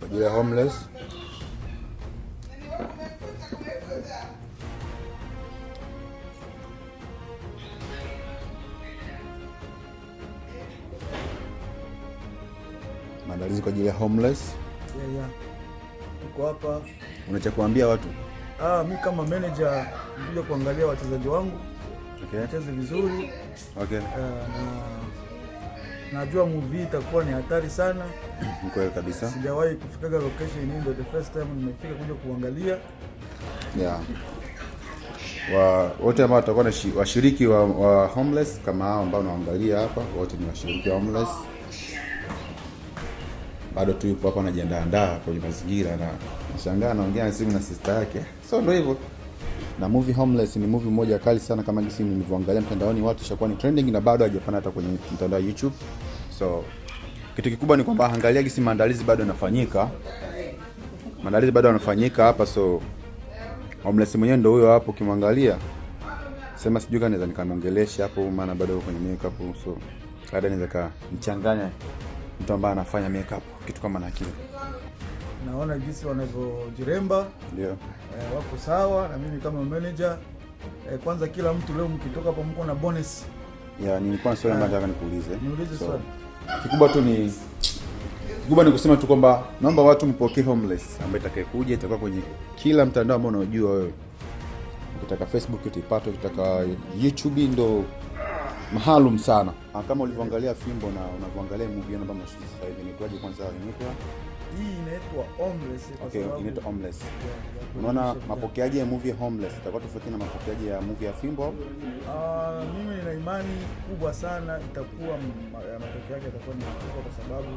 Ajili ya Homeless. Maandalizi kwa ajili ya Homeless. Yeah. Tuko hapa. Una cha kuambia watu? Ah, mi kama manager nikuja kuangalia wachezaji wangu wacheze vizuri. Na najua movie itakuwa ni hatari sana. Ni kweli kabisa. Sijawahi kufikaga location hii, ndio the first time nimefika kuja kuangalia. Yeah. Wote ambao watakuwa na washiriki wa Homeless kama hao ambao unaangalia hapa, wote ni washiriki wa Homeless. Bado tu yupo hapa anajiandaa kwenye mazingira na nashangaa anaongea na simu na sister yake. So ndio hivyo. Na movie Homeless ni movie moja kali sana, kama jinsi nilivyoangalia mtandaoni watu ishakuwa ni trending na bado hajapanda hata kwenye mtandao wa YouTube. So kitu kikubwa ni kwamba angalia jinsi maandalizi bado yanafanyika. Maandalizi bado yanafanyika hapa, so Homeless mwenyewe ndio huyo hapo ukimwangalia. Sema sijui kama naweza nikamwongelesha hapo, maana bado yuko kwenye makeup, so labda naweza kamchanganya mtu ambaye anafanya makeup kitu kama na kile. Naona jinsi wanavyojiremba. Ndio. Wako sawa na mimi kama manager. Kwanza kila mtu leo mkitoka hapa mko na bonus. Yeah, nilikuwa na swali ambalo nataka nikuulize. Niulize So, swali. Kikubwa ni kusema tu kwamba naomba watu mpokee Homeless ambaye itakayekuja itakuwa kwenye kila mtandao ambao unaojua wewe. Ukitaka Facebook utaipata, ukitaka YouTube ndo maalum sana. Kama ulivyoangalia Fimbo na unavyoangalia movie ambayo mnashoot sasa hivi, inaitwaje kwanza? Inaitwa Hii inaitwa Homeless kwa sababu inaitwa Homeless. Yeah, Unaona kuelimisha vijana. mapokeaji ya movie Homeless itakuwa tofauti na mapokeaji ya movie ya Fimbo? Mimi nina imani kubwa sana itakuwa matokeo yake yatakuwa ni makubwa kwa sababu